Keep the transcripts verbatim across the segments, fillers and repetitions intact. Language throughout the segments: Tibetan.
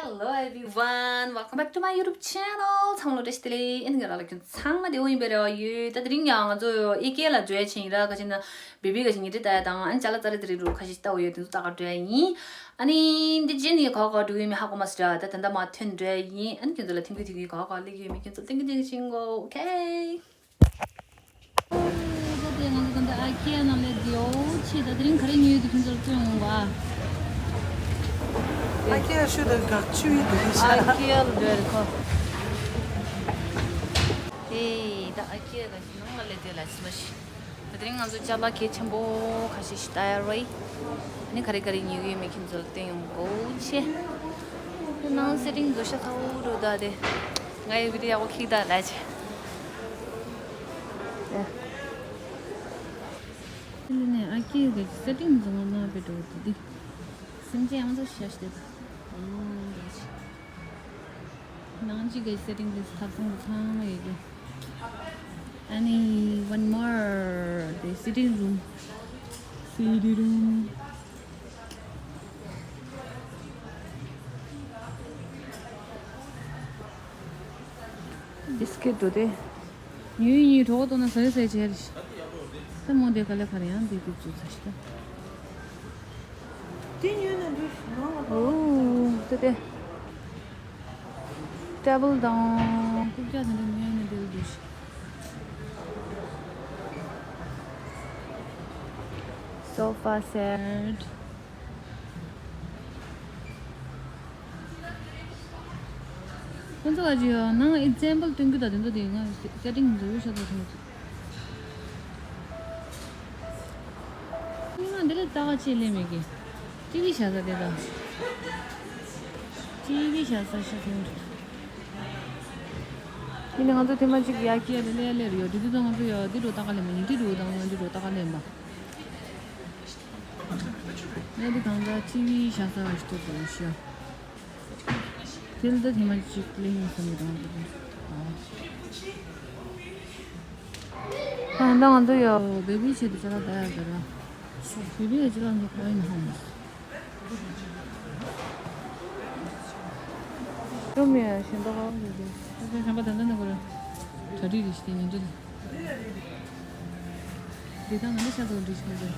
Hello everyone, welcome back to my YouTube channel. ཚང་མ་ལ་བཀྲ་ཤིས་བདེ་ལེགས། ཨ་ནི་ང་རང་ལ་ཁྱོད་ཚང་མ་བདེ་པོ་ཡིན་པ་རེད་ཡོད། ད་དེ་རིང་ཡང་ང་ཚོ་ཨི་ཀེ་ལ་འཛུལ་ཡ་ཕྱིན་ཡིན་ར། ག་ཅི་ན་བེ་བི་ག་ཅི་ཉལ་ཁྲི་ལྟ་ཡ་དང་། ཨ་ནི་ཅ་ལག་ཙ་རེ་ཙ་རེ་རུ་ཁ་ཤས་ལྟ་བ་ཡོད། དེ་ཚོ་ལྟ་ག་འགྲོ་ཡ་ཡིན། ཨ་ནི་འདི་རྗེས་ནས་ག་ག་འགྲོ་གི་ཡོད་མེད་ཧ་གོ་མ་སོང་ར། ད་ད་ལྟ་མར་ཐོན་འགྲོ་ཡ་ཡིན། ཨ་ནི་ཁྱོད་ཚོ་ལ་ཐིམ་གི་ཐིམ་གི་ག་ག་སླེབས་ཀྱི་ཡོད་མེད་ཁྱོད་ཚོ་སྟོན་གི་སྟོན་གི་ཕྱིན་གོ། Okay. ད་དེ་ང་ཚོ་ད་ལྟ་ཨ་ཀེ་ནང་ལ་བསྡད་ཡོད་ཆེ། ད་དེ་རིང་ག་རེ་ཉོས་ཡོད་དེ་ཁྱོད་ཚོར་སྟོན་འོང་བ། ཨ་ཀེ་ཤུ་དང་དགའ་ཆུ་ཡི་དེ་རིང་ཤ། ཨ་ཀེ་ལ་འདོད་ཁོ། ཨེ་ད་ཨ་ཀེ་ག་ནང་ལ་བསྡད་ལ་ཕྱིན་པ་ཤི། ད་དེ་རིང་ང་ཚོ་ཅ་ལག་གལ་ཆེན་པོ་ཁ་ཤས་ཤིག་ལྟ་ཡ་རེད། ནི་ག་རེ་ག་རེ་ཉོས་ཡོད་མེད་ཁྱོད་ཚོར་སྟོན་ཡོང་གོ་ཆེ། ནང་སེ་ཊིང་བཟོ་ཤ་ཚ་བོ་འགྲོ་ད་དེ། ང་ཡི་བི་ཌི་ཡོ་ཡག་པོ་ཁིག་ད་ལ་ཆེ། ཨེ། ཨ་ཀེ་གི་སེ་ཊིང་བཟོ་ན་བེ་འགྲོ་དེ་དེ། སེམས་ཅན་ཡང་ཚོ་ཤ་ཤ་དེ། ནང་གཅིག་གི་སེ་ཊིང་དེ་ཐབ་ཚང་དུ་ཚང་མ་ཡོད་རྒྱུ། ཨ་ནི་one more the sitting room. Sitting room. བི་སི་ཀིཊ་འགྲོ་དེ། ཉུང་ཉུང་གྲོགས་གཏོང་ན་ཟ་ཡི་ཟ་ཡི་བྱས་རེད། ད་མོ་དེ་ག་ལེ་ག་རེ་ཡང་དེ་རྒྱུག་ཚུལ་ཚ་ཤི་ད། དེ་ཉོས་ན་འགྲོ་ཞིག་ནང་ལ། ཨོ་དེ་དེ། ཊེ་བལ་དང་རྐུབ་བཀྱག་དེ་འདྲ་ཉོས་ན་དེ་ལ་འགྲོ་ཞིག Sofa set. ཁོང་ཚོ་ཨ་ཅེ་ཡ་ནང་ཨི་ཛེམ་པལ་སྟོན་རྒྱུ་དང་དེ་ཚོ་དེ་ང་སེ་ཊིང་འཛུལ་ཤ་ཚ་སོང་ཚོ། ཉི་མ་འདི་ལ་ལྟ་ག་ཆེ་ལེ་མེད་ཀི། ཊི་ཝི་བཞག་ས་དེ་དང་། ཊི་ཝི་བཞག་ས་ཤ་སོང་ཚོ། ཡིན་ནའི་ང་ཚོ་ཐེངས་མ་གཅིག་ཡ་ཀི་ཡ་ལེ་ལེ་ལེ་རེ་ཡོད་དེ་དུས་ཚོད་ང་ཚོ་ཡ་འདི་འགྲོ་ལྟ་ག་ལེ་མེད་ཉིན་དེ་འགྲོ་དང་ང་འདི་འགྲོ་ལྟ་ག་ལེ་མ། ངས་འདི་གང་ལྟར་ཊི་ཝི་བཞག་ས་བ་ཞིག་ཐོབ་དགོས་ཤག་དེ་ལ་ད་ཐེངས་མ་གཅིག་ལེན་ཡིན་བསམ་གྱི་འདུག་ཨ། ད་ང་ཚོ་ཡ་བེ་བི་ཆེད་དུ་ཅ་ལག་ད་ཡ་ག་ར། བེ་བི་ཡ་ཅ་ལག་འདི་ག་ཡིན་ཧ་མ། ཅོ་མི་ཡ་ཞིང་ཏོག་ག་བ་འདུག་གི། ད་ཚོ་ཞང་པ་ད་ལྟ་ནི་གོ་ར། གྲ་སྒྲིག་རེ་ཞིག་དེ་ཉིན་དུ། འདི་དང་ང་ནི་ཤ་ཚ་འགྲིག་ཤིང་འདུག་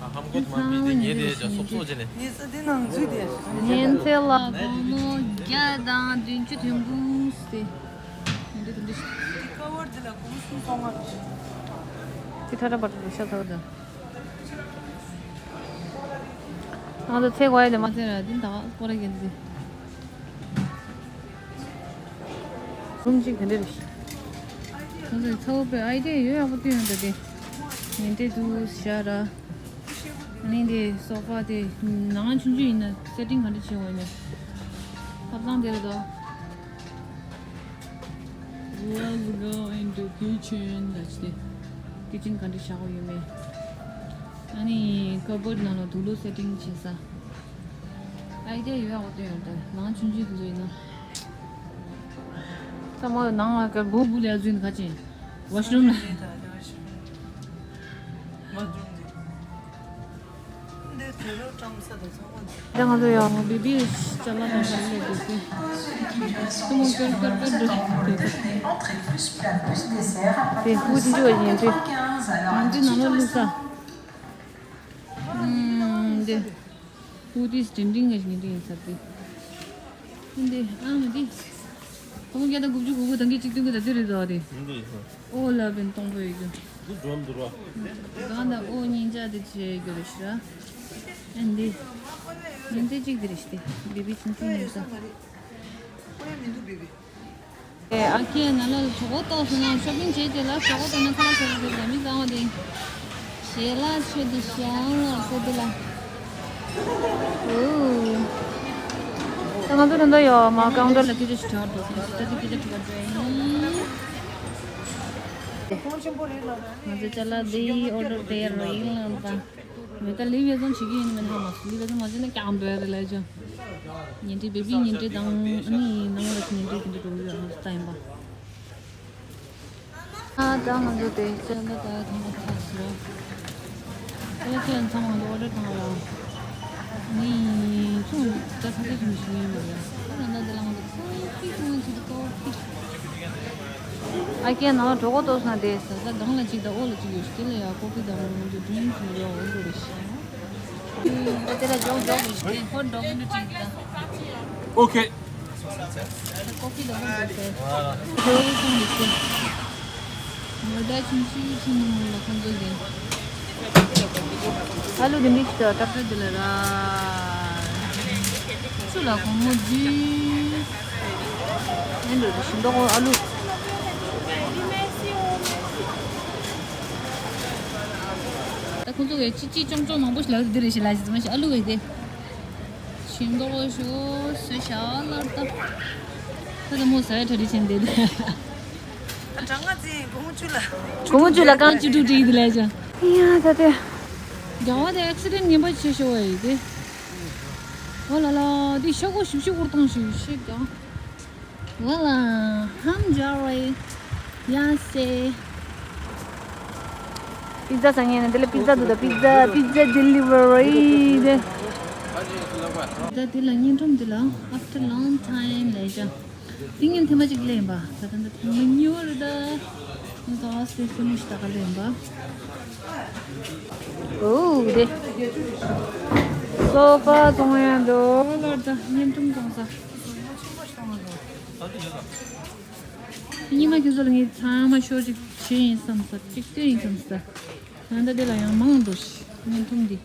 ཨ་ཧམ་གོ་ཐ་མ་མི་དེ་ཉེ་དེ་ཅག་སོབ་སོབ་བྱས་ནས། ངས་ས་དེ་ནང་འཛུལ་དེ། ཉན་ཚེ་ལ་སྒོར་མོ་བརྒྱ་དང་བདུན་ཅུ་དོན་དགུ་སྟེ། ཉན་དེ་དོན་དུ་ཤི། དེ་ཀ་བར་དེ་ལ་སྒོར་མོ་སུམ་སྟོང་ལྔ། དེ་ཁྲ་ཁྲ་བར་དུ་ཤ་ཚ་བ་དང་། ང་ཚོ་ཚེ་གོ་ཡ་དེ་མ་ཚེ་ར་དེ་ད་སྐོར་ར་གན་དེ། རུམ་གཅིག་དེ་འདྲ་རེད། ཁོང་ཚོས་ཚ་བོ་པའི་ཨའི་ཌི་ཡ་ཡོད་ཡག་པོ་བཏོན་ཡོད་འདུག་སྟེ། ཉལ་ཁྲི་འདུག་ཞག་ར། ནི་འདི་སོ་ཕ་དེ་ནང་ཆུང་ཆུང་ཡིན་ན་སེ་ཊིང་ག་འདྲ་བྱེད་འོས་ན། ཐབ་ཚང་དེ་རེད་དོ། Let's go into kitchen. ད་ཅི་སྟེ། ཀི་ཅན་ག་འདྲ་བྱ་དགོས་ཡོད་མེད། ཨ་ནི་ཀ་བོཌ་ནང་ལ་དུག་ལོག་སེ་ཊིང་བྱེད་ས། ཨའི་ཌི་ཡ་ཡོད་ཡག་པོ་བཏོན་ཡོད་དེ། ནང་ཆུང་ཆུང་དེ་ཚོ་ཡིན་ན། ཚང་མ་ནང་ལ་ཀ་བུ་བུ་ལ་ཡ་འཛུལ་ནས་ཁ་ཅན། ཝ་ཤ་རུམ་ལ། ད་ང་ཚོ་ཡང་བི་བི་ཅ་ལག་དང་ཞིག་ལས་དགོས་ཏེ། ཏུ་མོ་ཀར་ཀར་ཀར་འགྲོ་དེ། དེ་ཧུ་ཅི་འཇུ་བ་ཡིན་ཏེ། ང་ཚོའི་ནང་ལ་བླུགས་ས། ཨུམ། འདི། ཧུ་དིས་ཏིང་ཏིང་ག་ཞིག་ཡིན་ཏེ་ཡིན་ས་དེ། འདི་ཨ་མ་འདི། ཁོ་མོ་བརྒྱ་དང་དགུ་བཅུ་གོ་དགུ་དང་གི་གཅིག་བདུན་གི་ད་དེ་རེད་དོ་རེད། འདི་ཡིན་ས། ཨོ་ལ་བན་སྟོང་པོ་ཡོད་རྒྱུ། འདི་འགྲོ་འདུག་ར། གང་ད་ཨོ་གཉིས་ཆ་དེ་བྱེད་རྒྱུ་རེད་ཤི་ར། ཨ་འདི། ཉིན་དེ་གཅིག་དེ་རེད་ཤི་དེ། བི་བི་ཆུང་ཆུང་ཡིན་ས། ཨེ་ཨ་ཁྱེད་ང་ལ་གྲོད་ཁོག་ལྟོགས་སོང་ན་ཤོ་པིང་བྱེད་ཅེས་ལ་གྲོད་ཁོག་ལྟོགས་ན་ཁ་ལག་ཟ་རྒྱུ་དེ་མི་གཙང་བ་དེ། ཞལ་ལག་མཆོད་དེ་ཞལ་ལག་ཟ་དེ་ལ། ཨོ། ད་ང་ཚོ་རེ་འདོད་ཡོད་མ་ཀའུན་ཊར་ལ་སྐད་ཆ་ཞིག་དྲི་བ་འགྲོ་ཟེར་ད་དེ་སྐད་ཆ་དྲི་བ་འགྲོ་ཡིན། ང་ཚོ་ཅ་ལག་འདི་ཨོ་ཌར་དེ་རོ་ཡིན་ལ་ད། མེ་ད་ལི་བེ་ཙོང་བྱེད་ཀྱི་ཡིན་མིན་ཧ་མ་སོང་། ལི་བེ་ཙོང་མ་བྱས་ན་ཀྱང་འབོད་རེད་ལ་ཅོ། ཉིན་དྲི་བེ་བི་ཉིན་དྲི་དང་ཨ་ནི་ནང་ལ་ཉིན་དྲི་དེ་འདྲ་འགྲོ་གི་ཡོད་ཧ་ད་ཡིན་པ། ཨ་ད་ང་ཚོ་དེ་ཅན་ད་ད་ཐང་ད་ཐག་སོ། ཨེ་ཅན་ཚང་མ་འདུག་ཨོ་ཌར་བཏང་ལ། ཨ་ཀའི་ནང་གྲོད་ཁོག་ལྟོགས་སོང་དེ་ཟ་ས། སྒང་ལ་གཅིག་དང་འོག་ལ་གཅིག་ཡོད་ཤག་དེ་ལ་ཡང་ཀོ་ཕི་དང་མོ་གི་ཌི་རིང་ཀི་ཡོད་འོ་འདུག་རེད་ཤག་དེ་ལ་འཇོག་འཇོག་གི་ཤག་དེ་ཧོཊ་ཌོག་འདི་འདྲ་ཅིག་དང་། ཨོ་ཁེ། ཀོ་ཕི་དང་འོ་འདུག་སྟེ། ལྷོ་ཁང་གི་སྟེང་། ང་ད་ཆུང་ཆུང་ཆུང་ངུ་ལ་ཁོང་ཚོ་གི་ཨ་ལུ་དེ་འདྲ་ཞིག་ཏག་ཏག་དེ་ལ་ར། ཆུ་ལ་གོང་མོ་རྫུས། ཨེ་འགྲོ་དེ་ཞིམ་མདོག་ཨ་ལུ། ད་ཁོང་ཚོ་གི་ཅི་ཅི་ཅོང་ཅོང་མང་པོ་ཞིག་ལ་འདི་རེད་ཞིག་ལ་ཞིག་ཙམ་ཞིག་ཨ་ལུ་གི་དེ། ཞིམ་མདོག་ཞུ་སུ་ཤ་ལར་ད། ད་ད་མོ་ཟ་ཡ་གྲ་སྒྲིག་བྱས་འདི་དེ། གྲང་ང་ཙི་སྒོར་མོ་བཅུ་ལ། སྒོར་མོ་བཅུ་ལ་རྐང་བཅུ་དྲུག་སྒྲིག་འདི་ལས་ཀྱང་། ཡ་ད་དེ། རྒྱ་བ་དེ་ཨེག་སི་ཌེན་ངན་པ་བྱེད་ཤོག་ཨེ་དེ། ཨོ་ལ་ལ་དེ་ཤ་སྒོ་ཞིབ་ཞིབ་བོར་བཏང་ཞིབ་ཞིབ་ཀྱང་། ཨོ་ལ་ཧམ་ཇ་རེ། ཡ་སེ། པི་ཛ་ཟ་ཉན་ནས་དེ་ལ་པི་ཛ་འདུག་ད་པི་ཛ་པི་ཛ་ཌེ་ལི་ཝ་རི་དེ། པི་ཛ་དེ་ལ་བརྙན་ཐུང་འདི་ལ་after long time ལས་ཀྱང་། ཏིང་ངེ་ཐེངས་མ་གཅིག་ལེན་པ། ད་ལྟ་འདི་ཐེངས་མ་གཉིས་པ་རེད་ད། ང་ག་བ་སེ་སེ་མོ་ཞིག་ད་ག་ལེན་པ། ཨོ་དེ། སོ་ཕ་བཙོང་ཡ་འདུག་ཨོ་ལོར་ད་བརྙན་ཐུང་བཙོང་ས། ཉི་མ་ཁྱོད་ཚོ་ལ་ངས་ཚང་མ་ཤོར་ཅིག་བྱེད་ཡིན་བསམ་ས་གཅིག་སྟོན་ཡིན་བསམ་ས། ད་ལྟ་དེ་ལ་ཡང་མང་འདུག་ཤི་བརྙན་ཐུང་འདི།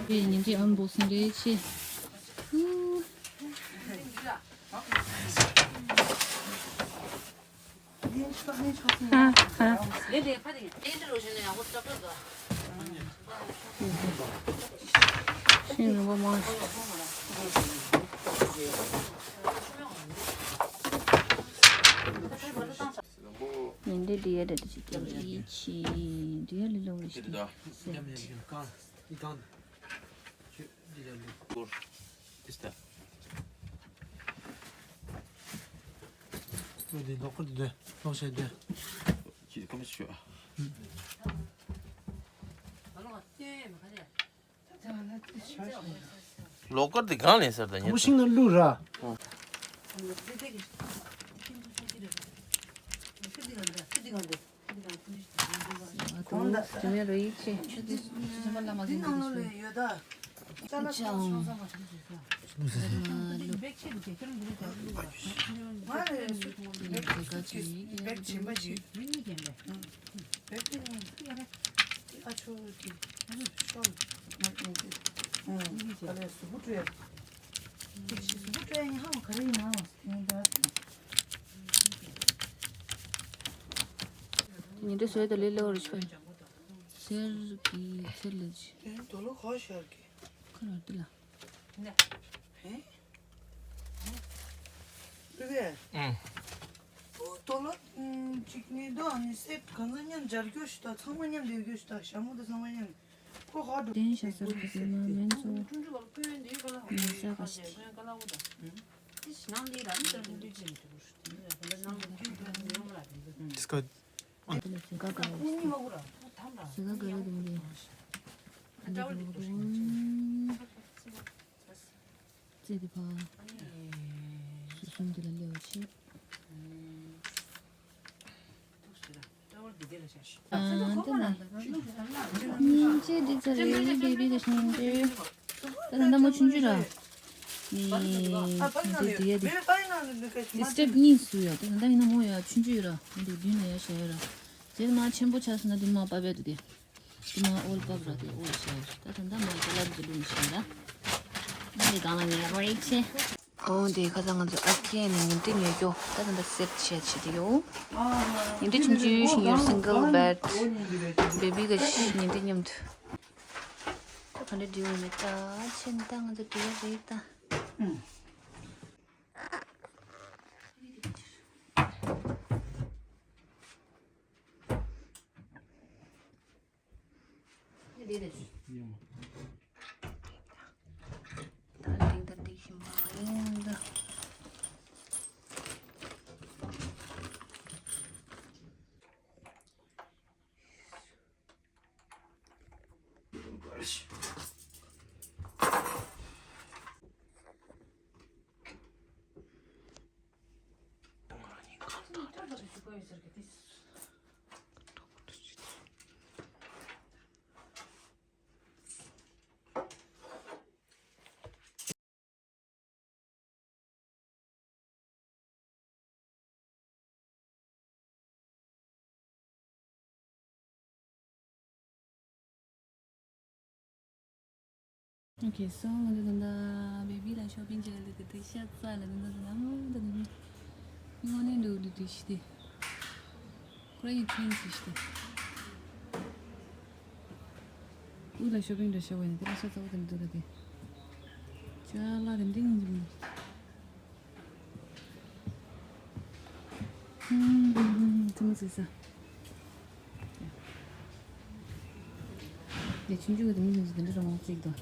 དེ་ཉིན་རེ་ཨན་བོག་སིང་རེ་ཆེ། ཤིང་རིང་པོ་མང་ཞིག་ཉིན་འདི་འདི་ཡ་འདྲ་འདི་ཅིག་སྐྱེ་བ་ཡིད་ཆེས་འདི་ཡ་ལི་ལོ་བའི་ཤིང་སེ། འདི་ལོག་ཁར་འདི་ལོག་བྱས་འདི། ཁྱེད་ཀ་མ་ཤོད། ལོག་ཀར་དེ་གང་ལེན་སར་དང་ཉེ། ཤིང་ན་བླུག་ར། དེ་མེད་རོ་ཡིག་ཆེ། འདི་ནང་ལོགས་ལ་ཡོད་ད། ཅ་ལག་ཚང་ཤོང་ས་མ་ཆགས་ཤོད་ས། ང་ལ་སུ་ཊི་སི་གེ་སི་བེག་གཞན་པ་ཞིག་བེག་དེ་ནི་ཨ་ཆོ་གི་ཤོག་ང་ཨ་ལས་གཟུགས་པོ་སྤྲོད་ཡ། གཟུགས་པོ་སྤྲོད་ཡ་ཡིན་ཧ་མ་ག་རེ་ཡིན་ན་ཡིན་ད། ཉིན་དེ་སོས་དེ་ལས་ལོ་རེ་ཆོད། སེར་གྱི་སེར་ལ་ཅི། དེ་དོ་ལོ་ག་ཤར་གི། ཁ་ར་དེ་ལ། ཧེ། ཨུ་གེ། ཨུ། ཨོ་དོ་ལོ་ཅིག་ནི་དོ་ཨ་ནི་སེ་ཊི་གང་ཚང་མཉམ་སྦྱར་རྒྱུ་ཞིག་དང་ཚང་མ་མཉམ་ལེན་རྒྱུ་ཞིག་དང་ཞྭ་མོ་དང་ཚང་མ་མཉམ། ཁོ་ཧོ་ཌོག་ཏན་ཤ་སར་གི་ཟེར་ན་མེན་ཚོ་ནི་ས་ག་ཤི་ཏི། ཏི་སྐོད། ཨ་ཏི་ལ་ཟེར་ག་ག་རེ་ཟེར་ག་ག་རེ་དུང་གི་ཨ་ཏི་ལ་དུང་། ཙེ་དི་ཕ། སུ་སུམ་དི་ལ་ལེའོ་ཆེ། ཨ་ཏི་ན། སྙིང་རྗེ་འདི་ཚ་རེད་བེ་བི་ག་སྙིང་རྗེ། ད་ད་ད་མོ་ཆུང་ཆུང་ར། ནི། འདི་འདི་ཡ་འདི། འདི་སི་ཊེབ་གཉིས་སུ་ཡ་ད་ད་ད་ཡིན་ན་མོ་ཡ་ཆུང་ཆུང་ཡོད་ར་འདི་མདུན་ལ་ཡ་བྱ་ཡོད་ར། དེ་མ་ཆེན་པོ་ཆགས་སོང་ན་དེ་མ་པ་བས་དུ་དེ། དེ་མ་ཨོལ་པ་ར་དེ་ཨོལ་བྱ་ཡོད་ད་ད་ད་མ་ད་ལབ་ཀྱི་ལུང་བྱ་ར། འདི་གང་ལ་ངས་རེད་ཆེ། ཨོ་དེ་ཁ་སང་ང་ཚོ་ཨ་ཀེ་ནས་ཉིན་དེ་ཉོས་ཀྱོ་ད་ད་ད་སེ་ཊི་བྱས་བྱེད་དེ་ཡོ། ཉིན་དེ་ཆུང་ཆུང་ཞིག་ཡོད་སིང་གལ་བེ་ཌི། བེ་བི་ག་ཉིན་དེ་མཉམ་དུ། ད་ག་འདྲ་འབྲི་བ་མེད་ད་ཆེན་ད་ང་ཚོ་འབྲི་བ་རེད་ད། ད་འགྲིག་ད་འགྲིག་བཞིན་པ་ཡིན་ད། Okay, so ང་ཚོ་ད་ལྟ་བེ་བི་ལ་ཤོ་པིང་བྱེད་ལ་འདུག་དེ་ཤ་ཚ་ལ་ད་ལྟ་ད་ལྟ་ད་ལྟ་དངོས་གནས་འདུག་འདུག་དེ་ཤི་དེ་ཁོ་རང་གི་ཕྲེང་སི་ཤི་དེ་དབུས་ལ་ཤོ་པིང་འདྲ་བྱ་བ་ཡིན་དེ་ལ་ཤ་ཚ་བོ་དེ་འདུག་ད་དེ་ཅ་ལག་དེ་འདྲ་ཡིན་གྱི་མིན། ཙི་མོ་ཙི་ས། དེ་ཆུང་ཆུང་གི་དེ་མི་ཉུང་ཙི་དེ་འདྲ་རང་དབང་ཅིག་དང་།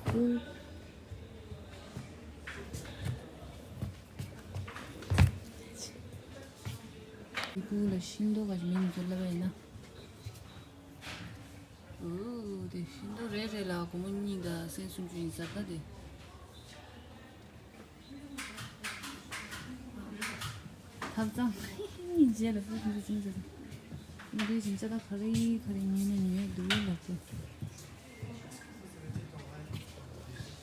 ཨུ། དེ་ཕྲུ་གུ་ལ་ཤིང་ཏོག་ག་ཞིག་མིང་བརྗོད་ལབ་པ་ཡིན་ན། ཨོ། དེ་ཤིང་ཏོག་རེ་རེ་ལ་སྒོར་མོ་གཉིས་དང་སེན་སུམ་ཅུ་ཡིན་ས་ད་དེ། ཐབ་ཚང་། རྗེས་ལ་བུ་ཁུ་ཚོ་ཅུང་ཟད། མི་དུས་ཕྱིན་ཆད་ད་ག་རེ་ག་རེ་ཉོས་ན་ཉོས་འདུག་ལབ་ཀྱི།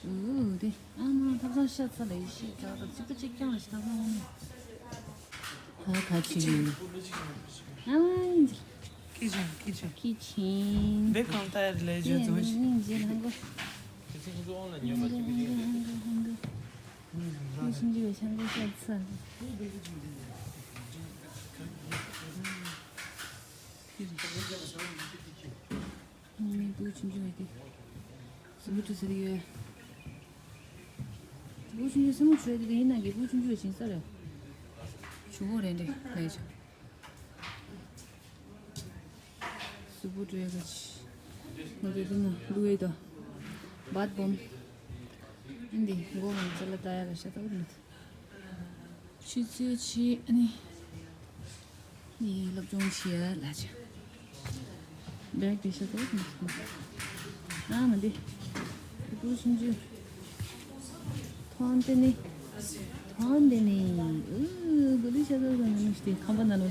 ཨོ་དེ་ཨ་མ་ཐབ་ཚང་ཤ་ཚ་ལ་ཡེ་ཤེས་ཀྱང་ད་གཅིག་པ་གཅིག་རྐྱང་ལ་ཤི་ཐབ་ཚང་ངོ་མ། ད་ག་ཅིག་ཡིན། ཨ་མ་ཡིན་གྱི། ཁི་ཆེན་ཁི་ཆེན། ཁི་ཆེན། འདི་གང་ལྟར་ལས་ཇོ་ཟོ་ཞིག་སྙིང་རྗེ་ཧང་གོ། ཁི་ཆེན་ཁོ་ཚོ་ཨོན་ལ་ཉོས་པ་ཅིག་ཡིན། ཧང་གོ་ཧང་གོ་ཧང་གོ། ཁོ་ཆུང་ཆུང་བའི་ཆང་གོ་ཤ་ཚ། ངའི་བུ་ཆུང་ཆུང་བ་དེ། གཟུགས་པོ་བཀྲུ་ཟེར་གྱི་ཡོད། བུ་ཆུང་ཆུང་སེམས་མོ་ཆུ་ཡོད་དེ་ཡིན་ན་གི་བུ་ཆུང་ཆུང་བ་ཞིང་ས་རེད། ཆུ་བོ་རེད་འདྲེ་ལས་ཆུ། གཟུགས་པོ་བཀྲུ་ཡ་ག་ཆི། ང་ཚོ་དེ་ན་ལུ་ཡེ་དོ། བཱད་བོམ། འདི་མགོ་ང་ཚོ་ལ་ལྟ་ཡ་ག་ཤ་ཏག་མི་འདུག་ཆུ་ཚོད་ཕྱེད་ཨ་ནི། ནི་སློབ་སྦྱོང་བྱེད་ཡ་ལ་ཆ། བེག་དེ་ཤ་ཚ་ཡོད་མ་སོང་། ཨ་མ་འདི། ཕྲུ་གུ་ཆུང་ཆུང་། ཐོན་ཏེ་ནི། ཐོན་ཏེ་ནི། ཨུ་གུ་ལི་ཤ་ཚ་ཡོད་མ་ནི་ཤི་ཁམ་པ་ན་ནོ། ཨུ།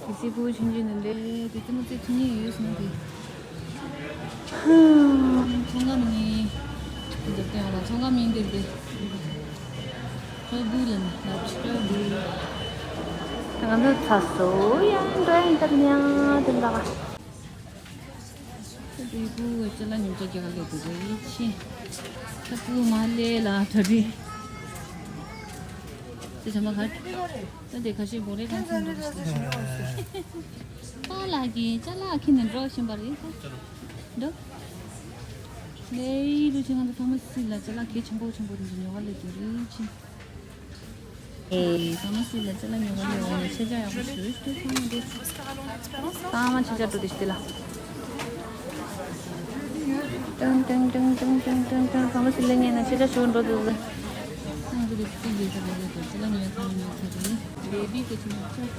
དེ་སི་ཕྲུ་གུ་ཆུང་ཆུང་ནི་ལས་དེ་ཙི་མོ་ཙི་ཐུང་ཡིན་ཡོད་སོང་དེ། ཚོང་ཁང་ནི། འདི་སྟེང་ལ་ཚོང་ཁང་མིང་འདིར་དེ། ཧོ་བུ་ལན་ལ་ཆུ་བུ། ང་ཚོ་ཚ་སོ་ཡང་འགྲོ་ཡང་འདིར་ཉག་དེ་ལ། དེ་བུ་ཅ་ལག་ཉོ་ཆ་རྒྱག་ག་སླེབས་འདུག་ཡིན་ཕྱིན། ཁ་ཁུ་མ་ལས་ལ་གྲ་སྒྲིག་དེ་བྱ་མ་གར། ད་དེ་ཁ་ཤས་བོ་རེ་གང་སོང་འགྲོ་ཞིག་ད་ལགས་ཀྱི་ཅ་ལག་ཁྱེར་ནས་འགྲོ་བཞིན་པ་རེད་ད། འགྲོ། ལེའི་རུ་ཆེ་ང་ཚོ་ཕ་མ་སི་ལ་ཅ་ལག་གལ་ཆེན་པོ་ཆེན་པོ་དེ་ཚོ་ཉོ་བ་སླེབས་འདུག་རེད་ཕྱིན། ཨེ། ཕ་མ་སི་ལ་ཅ་ལག་ཉོ་བ་ལས་འོང་ནས་ཤེས་བྱ་ཡག་པོ་ཞུ་ཞུ་ཚང་མ་འདུག་ཚང་མ་ཤེས་བྱ་འགྲོ་དེ་ཞུ་དེ་ལ། ཏང་ཏང་ཏང་ཏང་ཏང་ཏང་ཏང་། ཕ་མ་སི་ལ་ཉན་ན་ཤེས་བྱ་ཞུ་འགྲོ་དེ་ལ། ང་ཚོ་དེ་ཚིག་ཡོད་ཚ་རེད་རེད་དེ་ཅ་ལག་ཉོ་ཡ་ཚང་མ་ཉོ་ཚ་རེད། བེ་བི་གི་ཆུང་ཆུང་།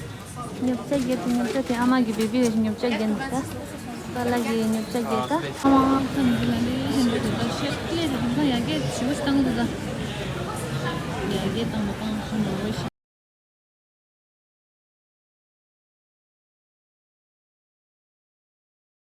ཉོ་ཆ་རྒྱལ་དུ་ཉོ་ཆ་དེ་ཨ་མ་གི་བེ་བི་ལ་ཉོ་ཆ་རྒྱལ་འདུག་ད། པཱ་ལགས་ཀྱིས་ཉོ་ཆ་རྒྱལ་ད། ཨ་མ། ཁམས་འདི་ལ་ལས་ཧན་པོ་དེ་ད་ཤེས་ལས་དེ་དེང་སང་ཡ་གི་ཞུ་བ་ཞིག་བཏང་གི་འདུག་ད། ཡ་གི་བཏང་བ་བཏང་ཤུ་ནོ་རོ་ཤི།